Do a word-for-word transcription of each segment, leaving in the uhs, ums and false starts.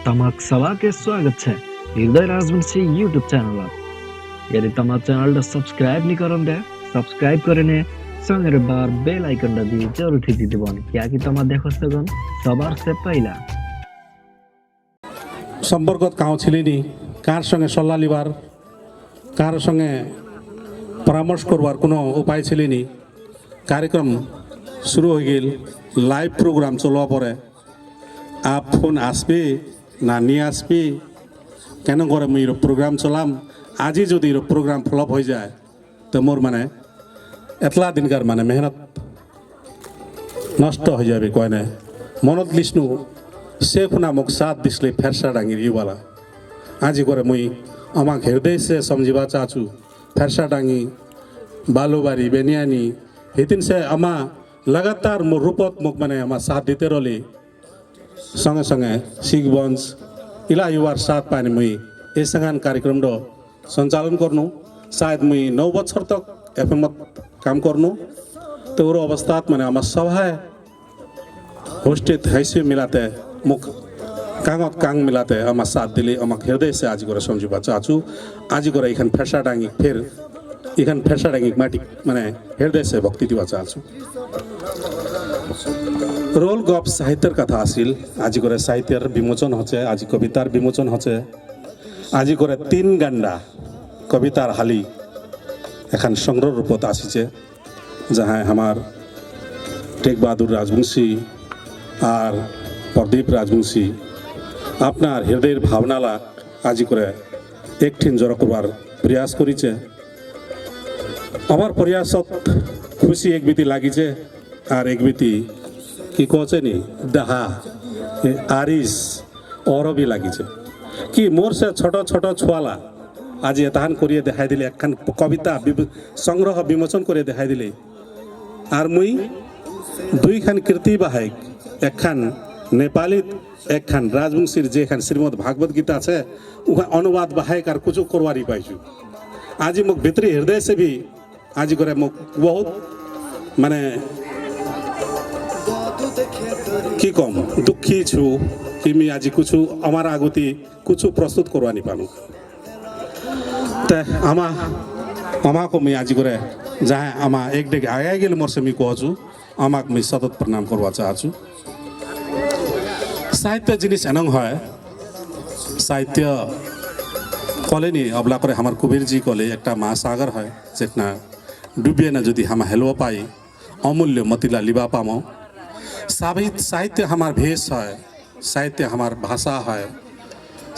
तमाक सबाके स्वागत छ हृदय राजवंशी YouTube च्यानलत। यदि तमा च्यानलटा subscribe नि करन दे, subscribe करिने सँगै बार bell icon-टा बी जरुर थिति देबन, क्याकि तमा देखसगन सबार से पहिला। सम्पर्कत काहु छिलिनी, कार सँगे सल्लाह लिबार, कार सँगे परामर्श करबार कुनो उपाय छिलिनी। कार्यक्रम सुरु होइगेल, live program चलवा परे। आप फोन आसबे ना नि आसबे, केने करे मुई इरो program चलाम, आजि जदि इरो program flop होइजाय, তে মোর মানে এতলা দিনকার মানে মেহনত নষ্ট হয়ে যাবে কয়নে। মনত লিসনু সে খুনা মোক সাথ দিসলে ফেরসা ডাঙির ইউবালা। আজি করে মুই আমাক হৃদয় সে সমঝিবা চাচু, ফেরসা ডাঙি, বালুবাড়ি, বেনিয়ানি, হিতিন সে আমা লাগাতার মোর রূপত মোক মানে আমা সাথ দিতে রলি। সঙ্গে সঙ্গে শিখগঞ্জ ইলা ইউয়ার সাথ পানি মুই এসাঙান কার্যক্রমডো সঞ্চালন করনু। সায়দ মুই নৌ বছর তক এফএমত কাম করনু। তে ওর অবস্থাত মানে আমার সভায় হোস্টেড হাইসে মিলাতে মুখ কাঙত কাং মিলাতে আমার সাথ দিলি আমাক হৃদয় সে আজি করে সমঝিবা চাচু। আজি করে এখান ফেরসা ডাঙি ফের এখান ফেরসা ডাঙি মাটি মানে হৃদয় সে ভক্তি দিবা চাচু। রোল গপ সাহিত্যর কথা আসিল, আজি করে সাহিত্যর বিমোচন হচ্ছে, আজি কবিতার বিমোচন হচ্ছে, আজি করে তিন গান্ডা কবিতার হালি এখান সংগ্রহ রূপত আসিছে, যাহাই আমার টেক বাহাদুর রাজবংশী আর প্রদীপ রাজবংশী আপনার হৃদয়ের ভাবনালা আজি করে একঠিন জড়ো করবার প্রয়াস করিছে। আমার প্রয়াসত খুশি এক বিতি লাগিছে, আর এক বিতি কি কছেনি, দাহা, এ, আরিস, অরবি লাগিছে। কি মোর সে ছোট ছোট ছুয়ালা, আজি এতাহান করিয়ে দেখাই দিলে, একখান কবিতা বিব-, সংগ্রহ বিমোচন করে দেখাই দিলে। আর মুই দুইখান কৃতি বাহেক, একখান নেপালিত, একখান রাজবংশীর যেখান শ্রীমদ্ ভাগবত গীতা আছে, উহা অনুবাদ বাহেক আর কুছু করবারি পাইছু। আজি মোক ভিতরি হৃদয় সে ভি আজি করে মোক বহুত মানে কি কম দুঃখী ছু, কি মি আজি কুছু আমার আগুতি কুছু প্রস্তুত করবানি পানু। তে আমা, আমাকো মি আজি করে যাহা আমা এক ডেগ আগে গেল মোর সে মি কহছু, আমাক মি সতত প্রণাম করবা চাহছু। সাহিত্য জিনিস এনং হয়, সাহিত্য কলেনি অবলা করে আমার কবিরজি কলে একটা মহাসাগর হয়, যেখানে ডুবিয়ে না যদি হামা হেলুয়া পাই, অমূল্য মতিলা লিবা পামো। সাহিত-, সাহিত্য আমার ভেষ হয়, সাহিত্য আমার ভাষা হয়,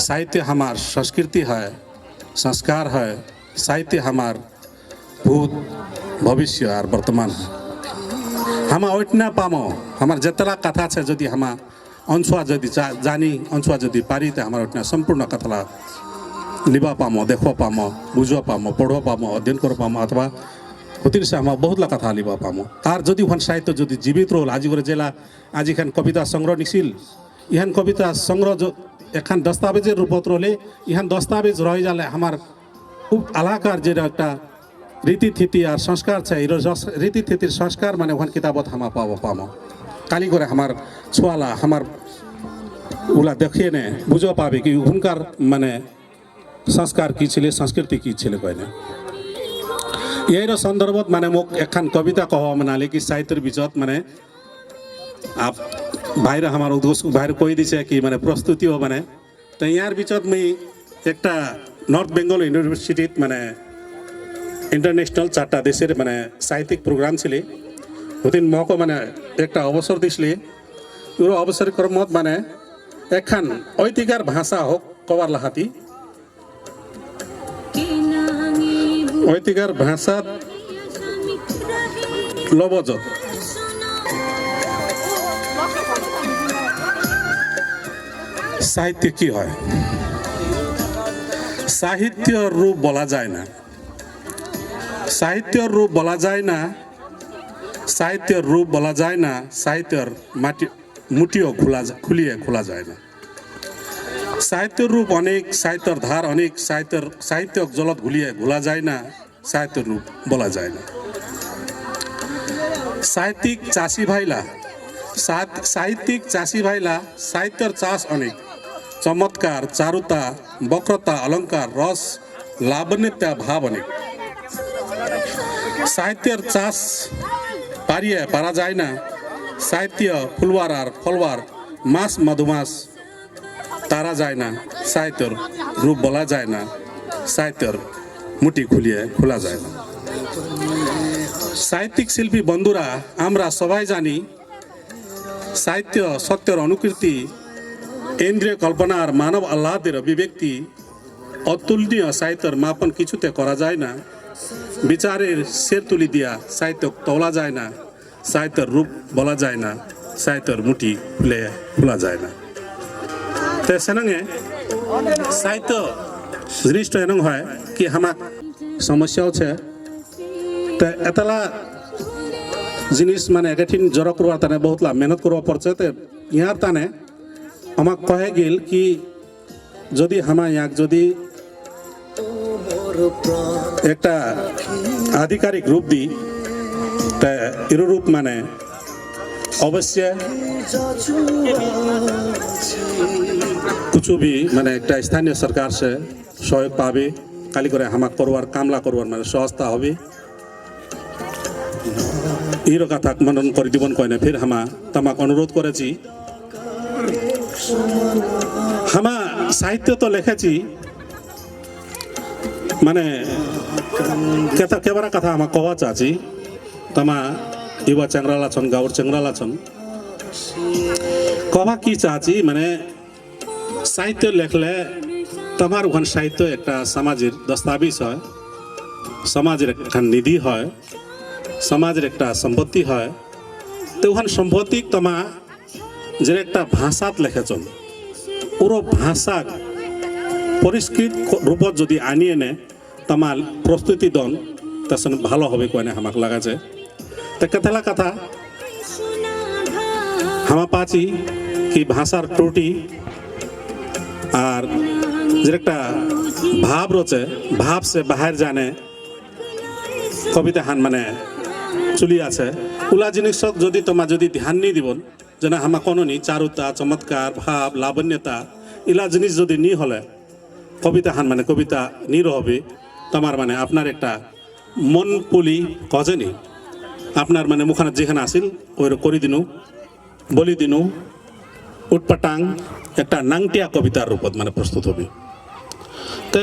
সাহিত্য আমার সংস্কৃতি হয়, সংস্কার হয়, সাহিত্য আমার ভূত, ভবিষ্য আর বর্তমান হয়। হামা ঐটনা পামো, আমার যেতলা কথা আছে যদি হামা অনসুয়া যদি জা-, জানি, অনসুয়া যদি পারি, তে আমার ঐটনা সম্পূর্ণ কথালা লিবা পামো, দেখবা পামো, বুঝবা পামো, পড়বা পামো, অধ্যয়ন করবা পামো, অথবা হতির সে আমার বহুতলা কথা লিবা পামো। আর যদি ওখান সাহিত্য যদি জীবিত রইল, আজি করে জেলা, আজি এখান কবিতা সংগ্রহ নিছিল, ইহান কবিতা সংগ্রহ য-, এখান দস্তাবেজের রূপত রইলে, ইহান দস্তাবেজ রয়ে গেলে আমার খুব এলাকার যেটা একটা রীতিথিতি আর সংস্কার চাই, রীতিথিতির সংস্কার মানে ওখান কিতাবত হামা পাবো পামো। কালি করে আমার ছোয়ালা, আমার উলা দেখিয়ে নে, বুঝো পাবে কি ওখানকার মানে সংস্কার কি ছিল, সংস্কৃতি কি ছিল কয় না। ইয়ার সন্দর্ভত মানে মোক এখান কবিতা কহ মানে আলে কি সাহিত্যর বিচত মানে আপ ভাইরা আমার উদ্ঘোষ ভাইরে কই দিছে কি মানে প্রস্তুতিও মানে। তো ইয়ার বিচত মুই একটা নর্থ বেঙ্গল ইউনিভার্সিটিত মানে ইন্টারন্যাশনাল চারটা দেশের মানে সাহিত্যিক প্রোগ্রাম ছিল। ওদিন মকো মানে একটা অবসর দিছিলে। ওর অবসর ক্রমত মানে এখান ঐতিকার ভাষা হোক কবার লাহাতি। ঐতিকার ভাষাত লবজত। সাহিত্য কি হয়? সাহিত্যর রূপ বলা যায় না। সাহিত্যর রূপ বলা যায় না। সাহিত্যর রূপ বলা যায় না। সাহিত্যর মাটি, মুটিও খোলা যা-, খুলিয়ে খোলা যায় না। সাহিত্যর রূপ অনেক, সাহিত্যর ধার অনেক, সাহিত্যর, সাহিত্যক জলত ঘুলিয়ে ঘোলা যায় না, সাহিত্যর রূপ বলা যায় না। সাহিত্যিক চাষি ভাইলা, সাত-, সাহিত্যিক চাষি ভাইলা, সাহিত্যর চাষ অনেক। চমৎকার, চারুতা, বক্রতা, অলংকার, রস, লাবণ্যতা, ভাব অনেক। সাহিত্যর চাষ পারিয়ে পারা যায় না, সাহিত্য ফুলওয়ার আর ফলওয়ার, মাছ মধুমাছ তারা যায় না, সাহিত্যর রূপ বলা যায় না, সাহিত্যর মুঠি খুলিয়ে খোলা যায় না। সাহিত্যিক শিল্পী বন্ধুরা, আমরা সবাই জানি সাহিত্য সত্যর অনুকৃতি, ইন্দ্রিয় কল্পনার মানব আহ্লাদের অভিব্যক্তি, অতুলনীয় সাহিত্যর মাপন কিছুতে করা যায় না। বিচারের সের তুলি দিয়া সাহিত্য তোলা যায় না, সাহিত্যর রূপ বলা যায় না, সাহিত্যর মুঠি খুলে খোলা যায় না। তে সেনাঙে সাহিত্য জিনিসটা এনং হয় কি হামাক সমস্যা অছে। তে এতালা জিনিস মানে একেঠিন জড়ো করবার তানে বহুতলা মেহনত করবা পড়ছে। তে ইয়ার তানে আমাক কহে গেল কি যদি হামা ইয়াক যদি একটা আধিকারিক রূপ দি, তে ইরু রূপ মানে অবশ্য কিছু ভি মানে একটা স্থানীয় সরকার সে সহায়ক পাবে, কালি করে হামা করবার, কামলা করবার মানে সহজতা হবে। ইরো কথা মনন করে দিবন কইনে ফির হামা তামাক অনুরোধ করেছি। হামা সাহিত্য তো লেখেছি, মানে কেতা কেবারা কথা হামা কওয়া চাচি, তামা ইবা চেংরা লাচন, গাউর চেংরা লাচন। কওয়া কি চাচি, মানে সাহিত্য লেখলে তোমার ওখান সাহিত্য একটা সমাজের দস্তাবেজ হয়, সমাজের একখান নিধি হয়, সমাজের একটা সম্পত্তি হয়। তো ওখান সম্পত্তি তোমা যে একটা ভাষাত লেখেছন, ওরো ভাষা পরিষ্কৃত রূপত যদি আনি এনে তোমার প্রস্তুতি দন, তাহলে ভালো হবে কয়নে হামাক লাগাছে। তে কেতালা কথা হামা পাচি কি ভাষার ত্রুটি আর যে একটা ভাব রয়েছে, ভাব সে বাহির জানে কবিতা হান মানে চলি আছে। উলা জিনিস যদি তোমার যদি ধ্যান নি দিবন, যেন হামা কোনো নি চারুতা, চমৎকার, ভাব, লাবণ্যতা, ইলা জিনিস যদি নি হলে কবিতা হান মানে কবিতা নি রহবে, তোমার মানে আপনার একটা মন পুলি কজেনি। আপনার মানে মুখানা যেখানে আসিল, ওই করে দিনু, বলি দিনু, উটপাটাং, একটা নাংটিয়া কবিতার রূপত মানে প্রস্তুত হবে। তো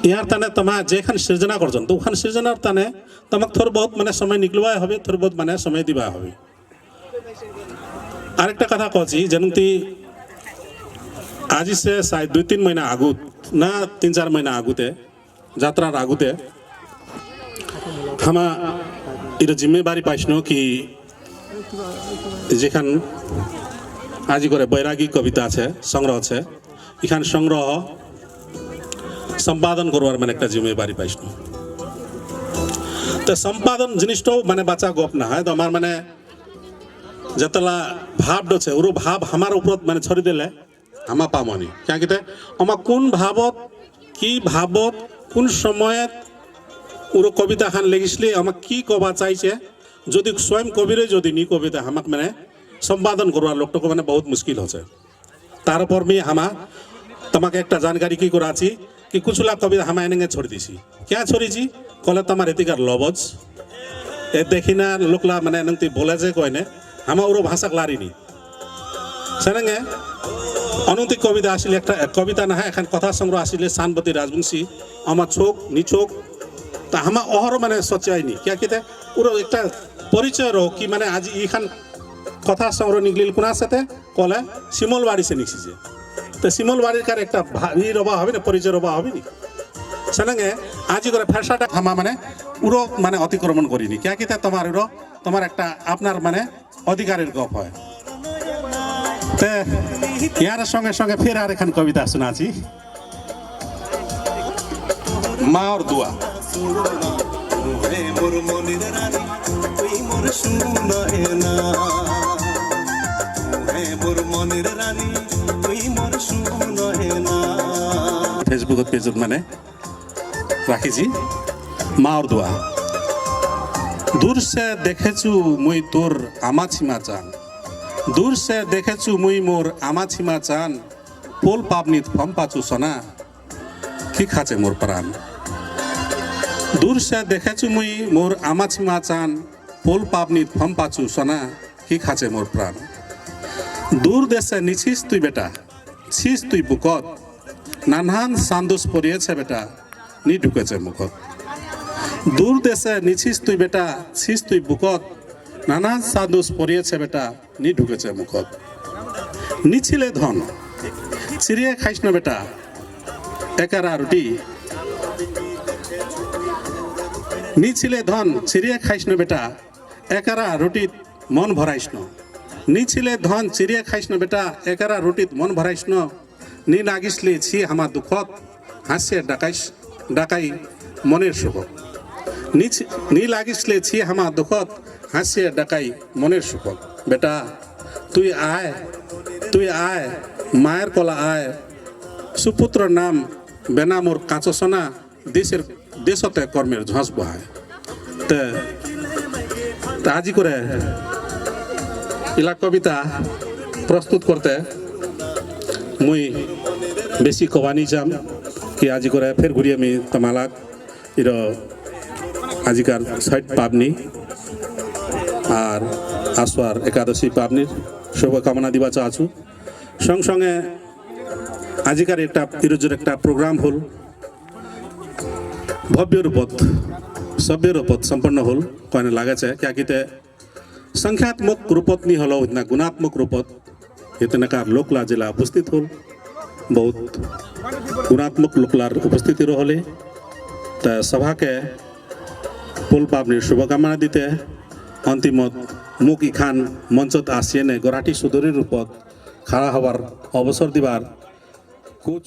ইয়ার তানে তোমা যেখান সৃজনা করছেন, তো ওখান সৃজনার তানে তোমাকে থর বহুত মানে সময় নিকলবা হবে, থর বহুত মানে সময় দিবা হবে। আরেকটা কথা কছি, যেমন তি আজি সে সাই দুই তিন মহিনা আগুত, না তিন চার মহিনা আগুতে, যাত্রার আগুতে, হামা ইটা জিম্মেবারি পাইছনু কি যেখান আজি করে বৈরাগী কবিতা আছে, সংগ্রহ আছে, এখান সংগ্রহ সম্পাদন করবার মানে একটা জিম্মেবারি পাইছনু। তো সম্পাদন জিনিসটাও মানে বাচা গপ না হয়, তো আমার মানে যেতলা ভাব আছে, ওরো ভাব আমার উপরত মানে ছড়ি দিলে, হামা পামনি। কিয়া কিতে, আমা কোন ভাবত, কি ভাবত, কোন সময়ত, ওরো কবিতা হান লেখিসলে, আমা কি কবা চাইছে, যদি স্বয়ং কবিরে যদি নি কবিতা হামাক মানে সম্পাদন করবার লোকটাকে মানে বহুত মুশকিল হচ্ছে। তার উপর মি হামা তোমাকে একটা জানকারি কি করাছি, কি কুছুলা কবিতা হামা এনেঙে ছড়ি দিছি। কিয়া ছড়িছি? কলে তোমার এতিকার লবজ। এ দেখি না লোকলা মানে এনংতি বলে যে কয়নে, হামা ওরো ভাষাক লারিনি। সেনেঙে, অনন্তি কবিতা আসিল একটা, কবিতা নাহে, এখান কথা সংগ্রহ আসিল সানবতী রাজবংশী, আমার চোখ, নিচোখ, তা হামা অহর মানে সচাইনি। কিয়া কিতে, ওরো একটা পরিচয় রো কি মানে আজি ইখান কথা সংগ্রহ নিকলিল কোনা সাথে, কলে শিমলবাড়ি সে নিকসিছে। তো শিমলবাড়ির কার একটা ভা-, ই রবা হবে না, পরিচয় রবা হবে নি? সেনাঙে আজি করে ফেরসাটা হামা মানে উরো মানে অতিক্রমণ করিনি। কিয়া কিতা তোমার উরো, তোমার একটা আপনার মানে অধিকারের গপ হয়। তে ইয়ার সঙ্গে সঙ্গে ফের আর এখান কবিতা শোনাছি। মার দোয়া। Facebook পেজত মানে রাখিছি। মার দোয়া। দূরসে দেখেছু মুই তোর আমাছিমা চান। দূরসে দেখেছু মুই মোর আমাছিমা চান। পোল পাবনিত ফম পাচু সনা, কি খাচে মোর প্রাণ। দূরসে দেখেচু মুই মোর আমাছিমা চান, পোল পাবনিত ফম পাচু সনা, কি খাচে মোর প্রাণ। দূর দেশে নিছিস তুই বেটা, ছিস তুই বুকত, নানহান সান্দুস পরিয়েছে বেটা, নি ঢুকেছে মুখত। দূর দেশে নিছিস তুই বেটা, ছিস তুই বুকত, নানান সান্দুস পরিয়েছে বেটা, নি ঢুকেছে মুখত। নিছিলে ধন, চিরিয়ে খাইস না বেটা, একারা রুটি। নিছিলে ধন, চিরিয়ে খাইস না বেটা, একারা রুটিত মন ভরাইস না। নিছিলে ধন, চিরিয়ে খাইস না বেটা, একারা রুটিত মন ভরাইস না। নি লাগিসলে ছি হামা দুখত, হাসে ডাকাইস, ডাকাই মনের সুখত। নি ছি-, নি লাগিসলে ছি হামা দুখত, হাসে ডাকাই মনের সুখত। বেটা, তুই আয়, তুই আয়, মায়ের কলা আয়। সুপুত্র নাম বেনা মোর কাঁচসনা, দেশের, দেশতে কর্মের ঝাঁস বহায়। তে, তে আজি করে ইলা কবিতা প্রস্তুত করতে মুই বেশি কবানি চাম কি আজি করে ফের ঘুরিয়ে মি তমালাক ইরো আজিকার ছট পাবনি আর আসোয়ার একাদশী পাবনির শুভকামনা দিবা চাচু। সং সঙ্গে আজিকার একটা ইরোজর একটা program হল, ভব্য রূপত, সভ্য রূপত সম্পন্ন হল, কয়নে লাগেছে, কিয়া কিতে সংখ্যাত্মক রূপত নি হলেও ইতনা গুণাত্মক রূপত ইতনাকার লোকলা জিলা উপস্থিত হল, বহুত গুণাত্মক লোকলার উপস্থিতি রহলে। তা সভাকে পোল পাবনির শুভকামনা দিতে অন্তিমত মুক ইখান মঞ্চত আসিয়েনে গরাটি সুদরী রূপত খাড়া হবার অবসর দিবার কুচ